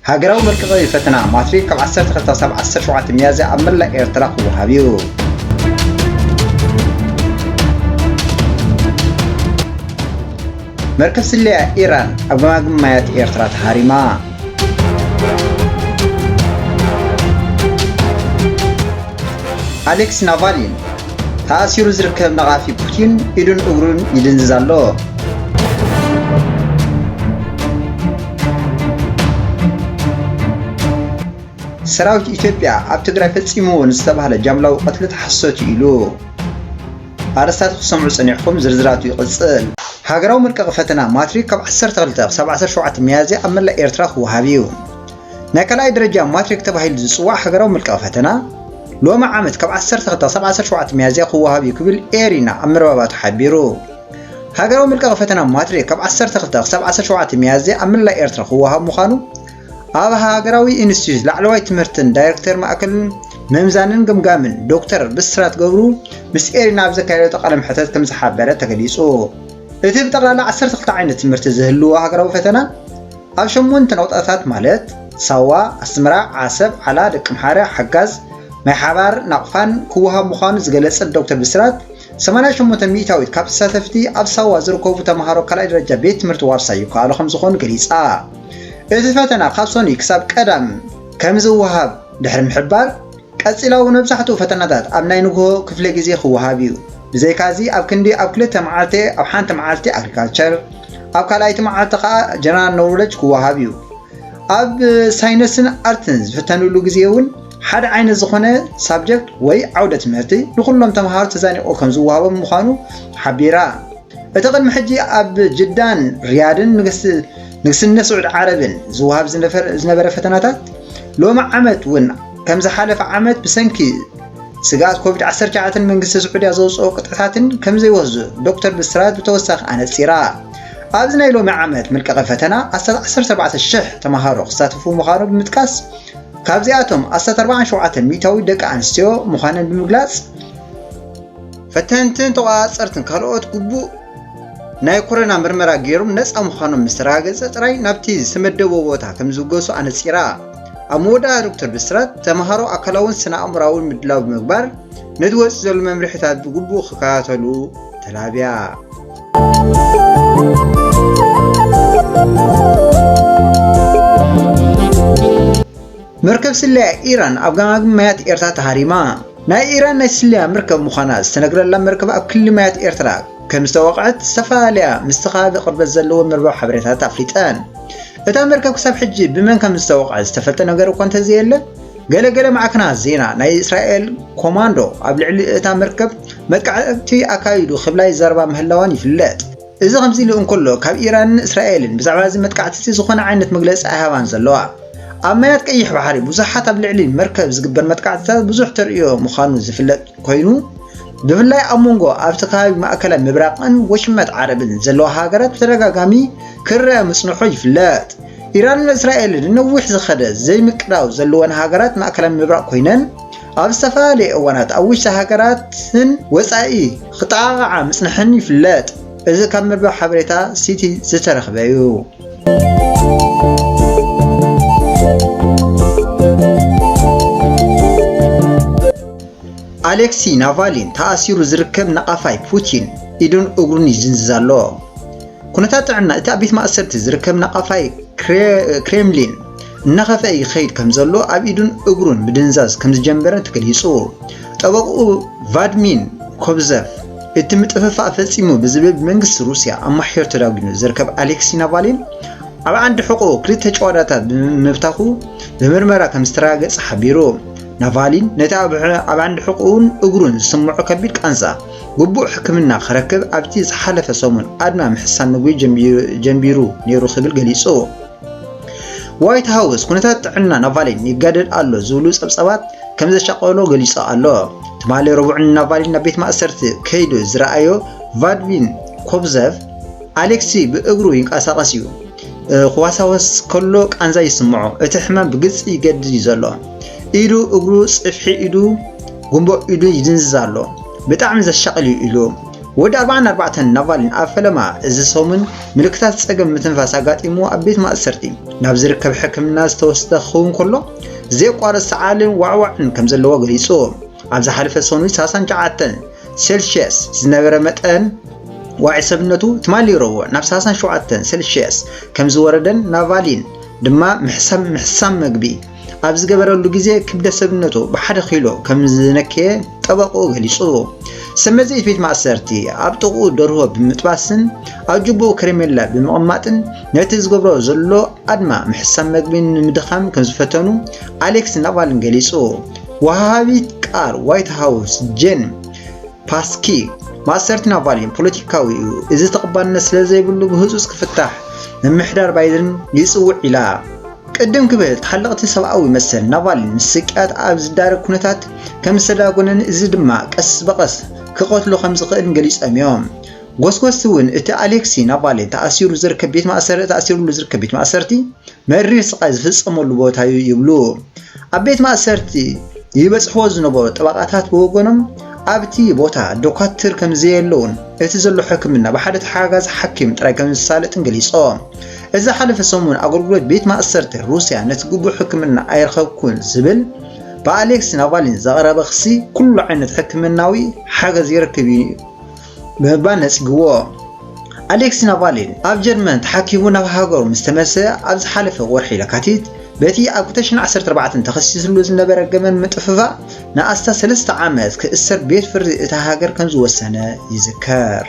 ሃገራዊ መልቀቒ ፈተና ማትሪክ ካብ ዓሰርተ ክልተ ክሳብ ዓሰርተ ሸውዓተ ሚያዝያ ኣብ መላእ ኤርትራ ክወሃብ እዩ። መርከብ ስለያ ኢራን ኣብ ገማግም ማያት ኤርትራ ተሃሪማ። ኣሌክሲ ናቫሊን ተኣሲሩ ዝርከብ ነቓፊ ፑቲን ኢዱን እግሩን ይድንዝዝ ኣሎ። ሰራዊት ኢትዮጵያ ኣብ ትግራይ ፈጺምዎ ንዝተባህለ ጃምላዊ ቅትለት ሓሶት እዩ ኢሉ። ኣርእስታት ክትሰምዑ ጸኒሕኩም፣ ዝርዝራቱ ይቕጽል። ሃገራዊ መልቀቒ ፈተና ማትሪክ ካብ ዓሰርተ ክልተ ክሳብ ዓሰርተ ሸውዓተ ሚያዝያ ኣብ መላእ ኤርትራ ክወሃብ እዩ። ናይ ካልኣይ ደረጃ ማትሪክ ተባሂሉ ዝጽዋዕ ሃገራዊ መልቀቒ ፈተና ሎሚ ዓመት ካብ ዓሰርተ ክልተ ክሳብ ዓሰርተ ሸውዓተ ሚያዝያ ክወሃብ እዩ ክብል ኤሪና ኣብ መርበባቱ ሓቢሩ። ሃገራዊ መልቀቒ ፈተና ማትሪክ ካብ ዓሰርተ ክልተ ክሳብ ዓሰርተ ሸውዓተ ሚያዝያ ኣብ መላእ ኤርትራ ክወሃብ ምዃኑ ኣብ ሃገራዊ ኢንስቲትዩት ላዕለዋይ ትምህርትን ዳይሬክተር ማእከልን ምምዛንን ገምጋምን ዶክተር ብስራት ገብሩ ምስ ኤሪና ኣብ ዘካየዶ ቃለ መሕተት ከም ዝሓበረ ተገሊጹ። እቲ ብጠቕላላ ዓሰርተ ክልተ ዓይነት ትምህርቲ ዝህልዎ ሃገራዊ ፈተና ኣብ ሸሞንተ ነቑጣታት ማለት ሳዋ፣ ኣስመራ፣ ዓሰብ፣ ዓላ፣ ደቂ ምሓረ፣ ሓጋዝ፣ ማይ ሓባር፣ ናቕፋን ክወሃብ ምዃኑ ዝገለጸት ዶክተር ብስራት፣ ሰማንያ ሸሞንተ ሚእታዊት ካብ ተሳተፍቲ ኣብ ሳዋ ዝርከቡ ተምሃሮ ካልኣይ ደረጃ ቤት ትምህርቲ ዋርሳይ ይከኣሉ ከም ዝኾኑ ገሊጻ። እቲ ፈተና ካብ ሰኑይ ክሳብ ቀዳም ከም ዝወሃብ ድሕሪ ምሕባር፣ ቀጺላ እውን መብዛሕትኡ ፈተናታት ኣብ ናይ ንግሆ ክፍለ ግዜ ክወሃብ እዩ። ብዘይካዚ ኣብ ክንዲ ኣብ ክልተ መዓልቲ ኣብ ሓንቲ መዓልቲ ኣግሪካልቸር፣ ኣብ ካልኣይቲ መዓልቲ ከኣ ጀነራል ኖውለጅ ክወሃብ እዩ። ኣብ ሳይንስን ኣርትን ዝፍተንሉ ግዜ እውን ሓደ ዓይነት ዝኾነ ሳብጀክት ወይ ዓውደ ትምህርቲ ንኹሎም ተምሃሮ ተዛኒቑ ከም ዝወሃቦም ምዃኑ ሓቢራ። እቲ ቅድሚ ሕጂ ኣብ ጅዳን ሪያድን ንግስ-፣ ንግስነት ስዑድ ዓረብን ዝወሃብ ዝነፈር-፣ ዝነበረ ፈተናታት ሎሚ ዓመት እውን ከም ዝሓለፈ ዓመት ብሰንኪ ስግኣት ኮቪድ ዓሰርተ ትሽዓተ መንግስቲ ስዑድያ ዘውፅኦ ቅጥዕታትን ከም ዘይወህዙ ዶክተር ብስራት ብተወሳኺ ኣነፂራ። ኣብዚ ናይ ሎሚ ዓመት መልቀቒ ፈተና ኣስታት ዓሰርተ ኣርባዕተ ሽሕ ተምሃሮ ክሳተፉ ምዃኑ ብምጥቃስ፣ ካብዚኣቶም ኣስታት ኣርባዓን ሸውዓተን ሚእታዊት ደቂ ኣንስትዮ ምዃነን ብምግላፅ፣ ፈተንትን ተቖፃፀርትን ካልኦት ግቡእ ናይ ኮሮና ምርመራ ገይሮም ነፃ ምዃኖም ምስ ተረጋገፀ ጥራይ ናብቲ ዝተመደቦ ቦታ ከም ዝብገሱ ኣነፂራ። ኣብ መወዳእታ ዶክተር ብስራት፣ ተምሃሮ ኣካላውን ስነ ኣእምሮኣውን ምድላው ብምግባር ነቲ ወፂኡ ዘሎ መምርሒታት ብግቡእ ክከታተሉ ተላብያ። መርከብ ስለያ ኢራን ኣብ ገማግም ማያት ኤርትራ ተሃሪማ። ናይ ኢራን ናይ ስለያ መርከብ ምዃና ዝተነግረላ መርከብ ኣብ ክሊ ማያት ኤርትራ ከም ዝተወቕዐት ዝተፈላለያ ምስቲ ከባቢ ቅርበት ዘለዎ መርበብ ሓበሬታታት ኣፍሊጠን። እታ መርከብ ክሳብ ሕጂ ብመን ከም ዝተወቕዐት ዝተፈልጠ ነገር እኳ እንተዘየለ፣ ገለ ገለ ማዕከናት ዜና ናይ እስራኤል ኮማንዶ ኣብ ልዕሊ እታ መርከብ መጥቃዕቲ ኣካይዱ ክብላ ይዛረባ ምህላወን ይፍለጥ። እዚ ከምዚ ኢሉ እንከሎ፣ ካብ ኢራንን እስራኤልን ብዛዕባ እዚ መጥቃዕቲ እዚ ዝኾነ ዓይነት መግለጺ ኣይሃባን ዘለዋ። ኣብ ማያት ቀይሕ ባሕሪ ብዙሓት ኣብ ልዕሊ መርከብ ዝግበር መጥቃዕትታት ብዙሕ ተርእዮ ምዃኑ ዝፍለጥ ኮይኑ፣ ብፍላይ ኣብ መንጎ ኣብቲ ከባቢ ማእከላይ ምብራቕን ወሽመጥ ዓረብን ዘለዋ ሃገራት ብተደጋጋሚ ክረአ ምጽንሑ ይፍለጥ። ኢራንን እስራኤልን ንነዊሕ ዝኸደ ዘይምቅዳው ዘለወን ሃገራት ማእከላይ ምብራቕ ኮይነን፣ ኣብ ዝተፈላለየ እዋናት ኣብ ውሽጢ ሃገራትን ወጻኢ ክጠቓቕዓ ምጽንሐን ይፍለጥ። እዚ ካብ መርበብ ሓበሬታ ሲቲ ዝተረኽበ እዩ። ኣሌክሲ ናቫሊን ተኣሲሩ ዝርከብ ነቓፋይ ፑቲን ኢዱን እግሩን ይድንዝዝ ኣሎ። ኩነታት ጥዕና እቲ ኣብ ቤት ማእሰርቲ ዝርከብ ነቓፋይ ክሬ-፣ ክሬምሊን እናኸፍአ ይኸይድ ከም ዘሎ፣ ኣብ ኢዱን እግሩን ምድንዛዝ ከም ዝጀመረ ተገሊጹ። ጠበቕኡ ቫድሚን ኮብዘቭ፣ እቲ ምጥፍፋእ ፈጺሙ ብዝብል ብመንግስቲ ሩስያ ኣማሒሩ ተዳጒኑ ዝርከብ ኣሌክሲ ናቫሊን፣ ኣብ ዓንዲ ሕቖኡ ክልተ ጭዋዳታት ብምብታኹ ብምርመራ ከም ዝተረጋገጸ ሓቢሩ። ናቫሊን ነቲ ኣብ ሕ-፣ ኣብ ዓንዲ ሕቖኡን እግሩን ዝስምዖ ከቢድ ቃንዛ ግቡእ ሕክምና ክረክብ ኣብቲ ዝሓለፈ ሰሙን ኣድማ ምሕሳን ምግቢ ጀምቢ-፣ ጀምቢሩ ነይሩ ክብል ገሊጹ። ዋይት ሃውስ ኩነታት ጥዕና ናቫሊን ይጋደል ኣሎ ዝብሉ ጸብጻባት ከም ዘሻቐሎ ገሊጹ ኣሎ። ትማሊ ረቡዕ ንናቫሊን ናብ ቤት ማእሰርቲ ከይዱ ዝረኣዮ ቫድሚን ኮብዘቭ፣ ኣሌክሲ ብእግሩ ይንቀሳቐስ እዩ። እ፣ ክዋሳወስ ከሎ ቃንዛ ይስምዖ። እቲ ሕማም ብግልጺ ይገድድ እዩ ዘሎ። ኢዱ፣ እግሩ፣ ጽፍሒ ኢዱ፣ ጉንቦዕ ኢዱ ይድንዝዝ ኣሎ። ብጣዕሚ ዘሻቕል እዩ ኢሉ። ወዲ ኣርባዓን ኣርባዕተን ናቫሊን ኣብ ፈለማ እዚ ሰሙን ምልክታት ጸገም ምትንፋስ ኣጋጢምዎ ኣብ ቤት ማእሰርቲ ናብ ዝርከብ ሕክምና ዝተወስደ ክኸውን ከሎ፣ ዘየቋርጽ ሰዓልን ዋዕዋዕን ከም ዘለዎ ገሊጹ። ኣብ ዝሓለፈ ሰኑይ ሰላሳን ትሽዓተን ሴልሽየስ ዝነበረ መጠን ዋዒ ሰብነቱ ትማሊ ረቡዕ ናብ ሰላሳን ሸውዓተን ሴልሽየስ ከም ዝወረደን ናቫሊን ድማ ምሕሳም፣ ምሕሳም መግቢ ኣብ ዝገበረሉ ግዜ ክብደት ሰብነቱ ብሓደ ኪሎ ከም ዝነከየ ጠበቕኡ ገሊጹ። ሰብ መጽሔት ቤት ማእሰርቲ ኣብ ጥቕኡ ደርሆ ብምጥባስን ኣብ ጅቡኡ ከረሜላ ብምቕማጥን ነቲ ዝገብሮ ዘሎ ኣድማ ምሕሳም መግቢ ንምድኻም ከም ዝፈተኑ ኣሌክስ ናቫሊን ገሊጹ። ወሃቢት ቃል ዋይት ሃውስ ጄን ፓስኪ፣ ማእሰርቲ ናቫሊን ፖለቲካዊ እዩ፣ እዚ ተቐባልነት ስለ ዘይብሉ ብህጹጽ ክፍታሕ ምምሕዳር ባይደን ይጽውዕ ኢላ። ቅድም ክብል ተሓለቕቲ ሰብኣዊ መሰል ናቫሊን ንስቅያት ኣብ ዝዳረግ ኩነታት ከም ዝተዳጎነን እዚ ድማ ቀስ ብቐስ ክቐትሎ ከም ዝኽእልን ገሊጾም እዮም። ጎስጎስቲ እውን እቲ ኣሌክሲ ናቫሊን ተኣሲሩ ዝርከብ ቤት ማእሰር-፣ ተኣሲሩሉ ዝርከብ ቤት ማእሰርቲ መሪር ስቓይ ዝፍጸመሉ ቦታ እዩ ይብሉ። ኣብ ቤት ማእሰርቲ ይበጽሕዎ ዝነበሩ ጠበቓታት ብወገኖም ኣብቲ ቦታ ዶካትር ከም ዘየለውን እቲ ዘሎ ሕክምና ብሓደ ተሓጋጋዚ ሓኪም ጥራይ ከም ዝሳለጥን ገሊጾም። እዚ ዝሓለፈ ሰሙን ኣገልግሎት ቤት ማእሰርቲ ሩስያ ነቲ ግቡእ ሕክምና ኣይረኸብኩን ዝብል ብኣሌክሲ ናቫሊን ዝቐረበ ክሲ ኩሉ ዓይነት ሕክምናዊ ሓገዝ ይረክብ እዩ ብምባል ነጺግዎ። ኣሌክሲ ናቫሊን ኣብ ጀርመን ተሓኪሙ ናብ ሃገሩ ምስ ተመልሰ ኣብ ዝሓለፈ ወርሒ ለካቲት በቲ ኣብ ክልተ ሽሕን ዓሰርተ ኣርባዕተን ተኸሲስሉ ዝነበረ ገበን ምጥፍፋእ ንኣስታት ሰለስተ ዓመት ክእሰር ቤት ፍርዲ እታ ሃገር ከም ዝወሰነ ይዝከር።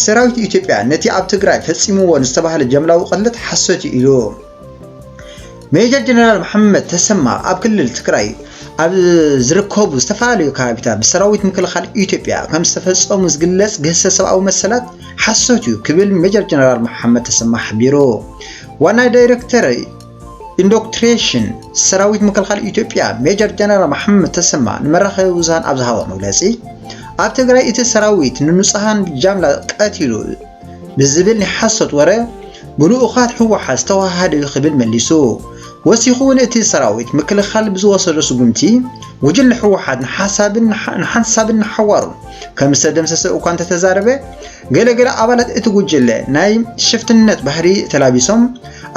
ሰራዊት ኢትዮጵያ ነቲ ኣብ ትግራይ ፈጺምዎ ንዝተባህለ ጃምላዊ ቅትለት ሓሶት እዩ ኢሉ። ሜጀር ጀነራል መሓመድ ተሰማ ኣብ ክልል ትግራይ ኣብ ዝርከቡ ዝተፈላለዩ ከባቢታት ብሰራዊት ምክልኻል ኢትዮጵያ ከም ዝተፈጸሙ ዝግለጽ ግህሰት ሰብኣዊ መሰላት ሓሶት እዩ ክብል ሜጀር ጀነራል መሓመድ ተሰማ ሓቢሩ። ዋና ዳይሬክተር ኢንዶክትሪኔሽን ሰራዊት ምክልኻል ኢትዮጵያ ሜጀር ጀነራል መሓመድ ተሰማ ንመራኸቢ ብዙሃን ኣብ ዝሃቦ መግለጺ፣ ኣብ ትግራይ እቲ ሰራዊት ንንጹሃን ብጃምላ ቀቲሉ ብዝብል ናይ ሓሶት ወረ ብልኡኻት ህወሓት ዝተወሃሃደ እዩ ክብል መሊሱ። ወሲኹ እውን እቲ ሰራዊት ምክልኻል ብዝወሰዶ ስጉምቲ ጉጅለ ህወሓት ንሓሳብን ንሓ-፣ ንሓንሳብን ንሓዋሩን ከም ዝተደምሰሰ እኳ እንተተዛረበ፣ ገለ ገለ ኣባላት እቲ ጉጅለ ናይ ሽፍትነት ባህሪ ተላቢሶም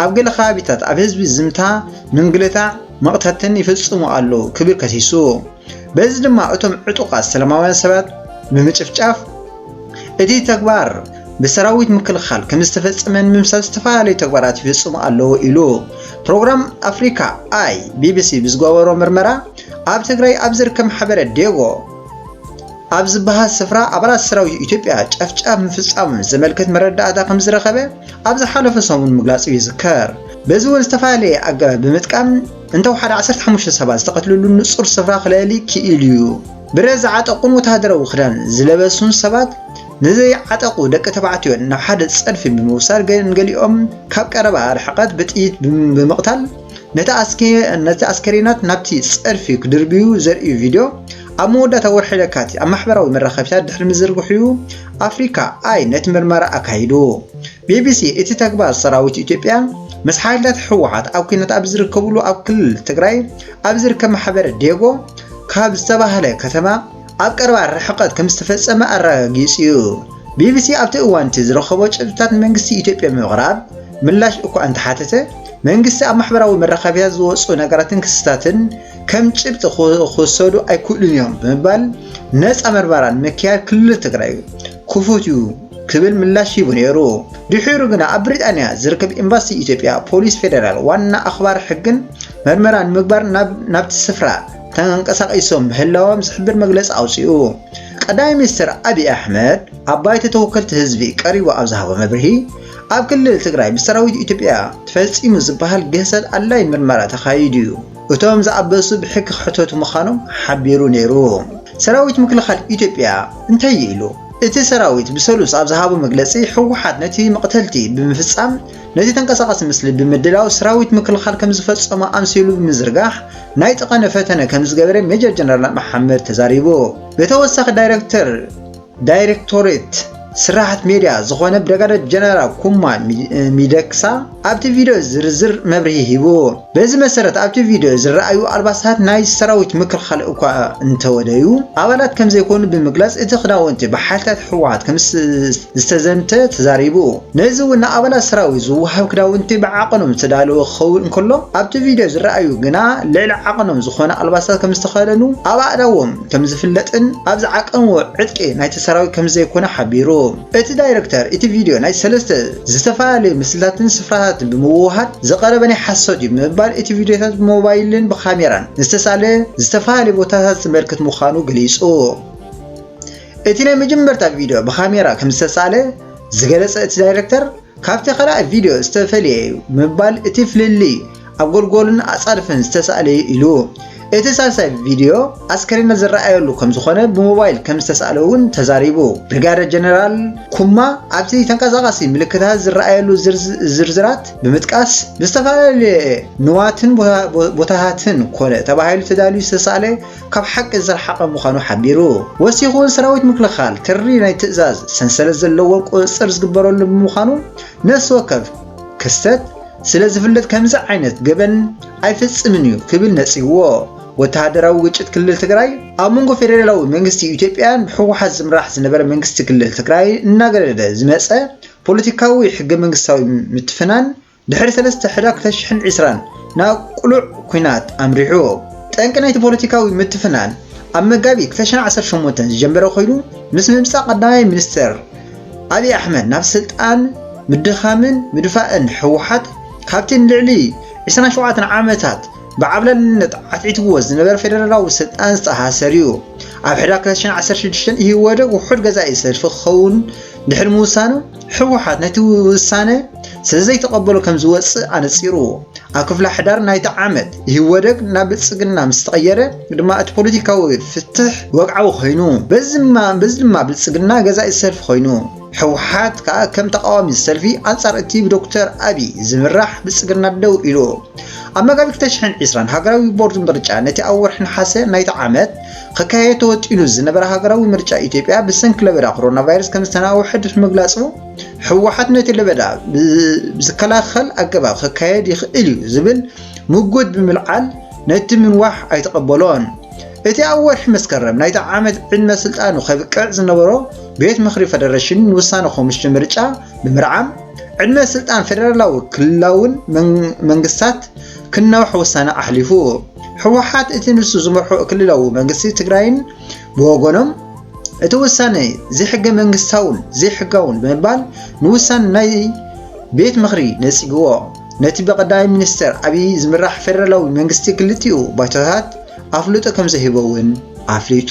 ኣብ ገለ ከባቢታት ኣብ ህዝቢ ዝምታ፣ ምንግልታዕ፣ መቕተትን ይፍጽሙ ኣለዉ ክብል ከሲሱ። በዚ ድማ እቶም ዕጡቓት ሰላማውያን ሰባት ብምጭፍጫፍ፣ እቲ ተግባር ብሰራዊት ምክልኻል ከም ዝተፈጸመ ንምምሳል ዝተፈላለዩ ተግባራት ይፍጽሙ ኣለዉ ኢሉ። ፕሮግራም ኣፍሪካ ኣይ ቢቢሲ ብዝገበሮ ምርመራ፣ ኣብ ትግራይ ኣብ ዝርከብ ማሕበረ ዴጎ ኣብ ዝበሃል ስፍራ ኣባላት ሰራዊት ኢትዮጵያ ጨፍጫፍ ምፍጻሞም ዘመልክት መረዳእታ ከም ዝረኸበ ኣብ ዝሓለፈ ሰሙን ምግላጹ ይዝከር። በዚ እውን ዝተፈላለየ ኣገባብ ብምጥቃም እንተወሓደ ዓሰርተ ሓሙሽተ ሰባት ዝተቐትልሉ ንጹር ስፍራ ክለሊ ክኢሉ እዩ። ብረት ዝዓጠቑን ወተሃደራዊ ክዳን ዝለበሱን ሰባት ንዘይዓጠቑ ደቂ ተባዕትዮ ናብ ሓደ ጸድፊ ብምውሳድ፣ ገ-፣ ንገሊኦም ካብ ቀረባ ርሕቀት ብጥይት ብም-፣ ብምቕታል፣ ነቲ ኣስከ-፣ ነቲ ኣስከሬናት ናብቲ ጸድፊ ክድርብዩ ዘርእዩ ቪድዮ ኣብ መወዳእታ ወርሒ ለካቲት ኣብ ማሕበራዊ መራኸቢታት ድሕሪ ምዝርግሑ፣ ኣፍሪካ ኣይ ነቲ ምርመራ ኣካይዱ። ቢቢሲ፣ እቲ ተግባር ሰራዊት ኢትዮጵያ ምስ ሓይልታት ህወሓት ኣብ ኲናት ኣብ ዝርከብሉ ኣብ ክልል ትግራይ ኣብ ዝርከብ ማሕበረ ዴጎ ካብ ዝተባህለ ከተማ ኣብ ቀረባ ርሕቀት ከም ዝተፈጸመ ኣረጋጊጹ እዩ። ቢቢሲ ኣብቲ እዋን እቲ ዝረኸቦ ጭብጥታት ንመንግስቲ ኢትዮጵያ ብምቕራብ ምላሽ እኳ እንተሓተተ፣ መንግስቲ ኣብ ማሕበራዊ መራኸቢታት ዝወጹ ነገራትን ክስታትን ከም ጭብጢ ክወ-፣ ክወሰዱ ኣይክእሉን እዮም ብምባል ነጻ ምርመራ ንምክያድ ክልል ትግራይ ክፉት እዩ ክብል ምላሽ ሂቡ ነይሩ። ድሒሩ ግና ኣብ ብሪጣንያ ዝርከብ ኤምባሲ ኢትዮጵያ ፖሊስ ፌደራል ዋና ኣኽባሪ ሕግን መርመራ ንምግባር ናብ፣ ናብቲ ስፍራ ተንቀሳቒሶም ምህላዎም ዝሕብር መግለጺ ኣውጺኡ። ቀዳማይ ሚኒስትር ኣብይ ኣሕመድ ኣብ ባይቶ ተወከልቲ ህዝቢ ቀሪቡ ኣብ ዝሃቦ መብርሂ፣ ኣብ ክልል ትግራይ ብሰራዊት ኢትዮጵያ ተፈጺሙ ዝበሃል ግህሰት ኣድላዪ ምርመራ ተኻይዱ እዩ። እቶም ዝኣበሱ ብሕጊ ክሕተቱ ምዃኖም ሓቢሩ ነይሩ። ሰራዊት ምክልኻል ኢትዮጵያ እንታይ ኢሉ? እቲ ሰራዊት ብሰሉስ ኣብ ዝሃቦ መግለጺ፣ ህወሓት ነቲ መቕተልቲ ብምፍጻም፣ ነቲ ተንቀሳቓሲ ምስሊ ብምድላው ሰራዊት ምክልኻል ከም ዝፈጸሞ ኣምሲሉ ብምዝርጋሕ ናይ ጠቐነ ፈተነ ከም ዝገበረ ሜጀር ጀነራል መሓመድ ተዛሪቡ። ብተወሳኺ ዳይሬክተር ዳይሬክቶሬት ስራሕቲ ሜድያ ዝኾነ ብሪጋደር ጀነራል ኩማ ሚ- ሚደክሳ ኣብቲ ቪድዮ ዝርዝር መብርሂ ሂቡ። በዚ መሰረት ኣብቲ ቪድዮ ዝረኣዩ ኣልባሳት ናይ ሰራዊት ምክልኻል እኳ እንተወደዩ ኣባላት ከም ዘይኮኑ ብምግላጽ እቲ ክዳውንቲ ብሓይልታት ህወሓት ከም ስ- ዝተዘምተ ተዛሪቡ። ነዚ እውን ንኣባላት ሰራዊት ዝወሃብ ክዳውንቲ ብዓቐኖም ዝተዳለወ ክኸውን እንከሎ ኣብቲ ቪድዮ ዝረኣዩ ግና ልዕሊ ዓቐኖም ዝኾነ ኣልባሳት ከም ዝተኸደኑ ኣብ ኣእዳዎም ከም ዝፍለጥን ኣብ ዝዓቀንዎ ዕጥቂ ናይቲ ሰራዊት ከም ዘይኮነ ሓቢሩ። እቲ ዳይሬክተር እቲ ቪድዮ ናይ ሰለስተ ዝተፈላለዩ ምስልታትን ስፍራታትን ብምውሃድ ዝቐረበ ናይ ሓሶት እዩ ብምባል እቲ ቪድዮታት ብሞባይልን ብካሜራን ዝተሳለ ዝተፈላለዩ ቦታታት ዝመልክት ምዃኑ ገሊጹ። እቲ ናይ መጀመርታ ቪድዮ ብካሜራ ከም ዝተሳለ ዝገለጸ እቲ ዳይሬክተር ካብቲ ካልኣይ ቪድዮ ዝተፈልየ እዩ ብምባል እቲ ፍልልይ ኣብ ጎልጎልን ኣጻድፍን ዝተሳእለ እዩ ኢሉ። እቲ ሳልሳይ ቪድዮ ኣስከሬናት ዝረኣየሉ ከም ዝኾነ ብሞባይል ከም ዝተሳእለ እውን ተዛሪቡ። ብሪጋደር ጀነራል ኩማ ኣብቲ ተንቀሳቓሲ ምልክታት ዝረኣየሉ ዝርዝ- ዝርዝራት ብምጥቃስ ብዝተፈላለየ ንዋትን ቦታ- ቦታታትን ኮነ ተባሂሉ ተዳልዩ ዝተሳእለ ካብ ሓቂ ዝረሓቐ ምዃኑ ሓቢሩ። ወሲኹ እውን ሰራዊት ምክልኻል ትሪ ናይ ትእዛዝ ሰንሰለት ዘለዎን ቁፅፅር ዝግበረሉ ብምዃኑ ነፍሲ ወከፍ ክስተት ስለ ዝፍለጥ ከምዚ ዓይነት ገበን ኣይፍፅምን እዩ ክብል ነፂግዎ። ወተሃደራዊ ግጭት ክልል ትግራይ ኣብ መንጎ ፌዴራላዊ መንግስቲ ኢትዮጵያን ብህወሓት ዝምራሕ ዝነበረ መንግስቲ ክልል ትግራይ እናገደደ ዝመፀ ፖለቲካዊ ሕገ መንግስታዊ ምትፍናን ድሕሪ ሰለስተ ሕዳር ክልተ ሽሕን ዕስራን ናብ ቅሉዕ ኲናት ኣምሪሑ። ጠንቂ ናይቲ ፖለቲካዊ ምትፍናን ኣብ መጋቢት ክልተ ሽሕን ዓሰርተ ሸሞንተን ዝጀመረ ኮይኑ ምስ ምምፃእ ቀዳማይ ሚኒስትር ኣብይ ኣሕመድ ናብ ስልጣን ምድኻምን ምድፋእን ህወሓት ካብቲ ንልዕሊ ዕስራን ሸውዓተን ዓመታት ብዓብላልነት ዓትዒትዎ ዝነበረ ፌደራላዊ ስልጣን ዝተኣሳሰር እዩ። ኣብ ሕዳር ክልተ ሽሕን ዓሰርተ ሽዱሽተን ኢህወደግ ውሑድ ገዛኢ ሰልፊ ክኸውን ድሕሪ ምውሳኑ ህወሓት ነቲ ውሳነ ስለ ዘይተቐበሎ ከም ዝወፅእ ኣነፂሩ። ኣብ ክፍለ ሕዳር ናይቲ ዓመት ኢህወደግ ናብ ብልፅግና ምስ ተቐየረ ድማ እቲ ፖለቲካዊ ፍትሕ ወግዓዊ ኮይኑ በዚ ድማ በዚ ድማ ብልፅግና ገዛኢ ሰልፊ ኮይኑ ህወሓት ከዓ ከም ተቃዋሚ ሰልፊ ኣንፃር እቲ ብዶክተር ኣብይ ዝምራሕ ብልፅግና ደው ኢሉ። ኣብ መጋቢት ክልተ ሽሕን ዕስራን ሃገራዊ ቦርድ ምርጫ ነቲ ኣብ ወርሒ ነሓሰ ናይቲ ዓመት ክካየድ ተወጢኑ ዝነበረ ሃገራዊ ምርጫ ኢትዮጵያ ብሰንኪ ለበዳ ኮሮና ቫይረስ ከም ዝተናውሐ ድሕሪ ምግላጹ ህወሓት ነቲ ለበዳ ብዝከላኸል ኣገባብ ክካየድ ይኽእል እዩ ዝብል ምጉት ብምልዓል ነቲ ምንዋሕ ኣይተቐበሎን። እቲ ኣብ ወርሒ መስከረም ናይቲ ዓመት ዕድመ ስልጣኑ ከብቅዕ ዝነበሮ ቤት ምኽሪ ፈደረሽን ንውሳነ ኮሚሽን ምርጫ ብምርዓም ዕድመ ስልጣን ፌደራላዊ ክልላውን መንግስታት ክናውሕ ውሳነ ኣሕሊፉ። ህወሓት እቲ ንሱ ዝመርሖ ክልላዊ መንግስቲ ትግራይን ብወገኖም እቲ ውሳነ ዘይሕገ መንግስታውን ዘይሕጋውን ብምባል ንውሳነ ናይ ቤት ምኽሪ ነፂግዎ። ነቲ ብቀዳማይ ሚኒስትር ኣብይ ዝምራሕ ፌደራላዊ መንግስቲ ክልቲኡ ባይቶታት ኣፍልጦ ከም ዘሂቦ እውን ኣፍሊጡ።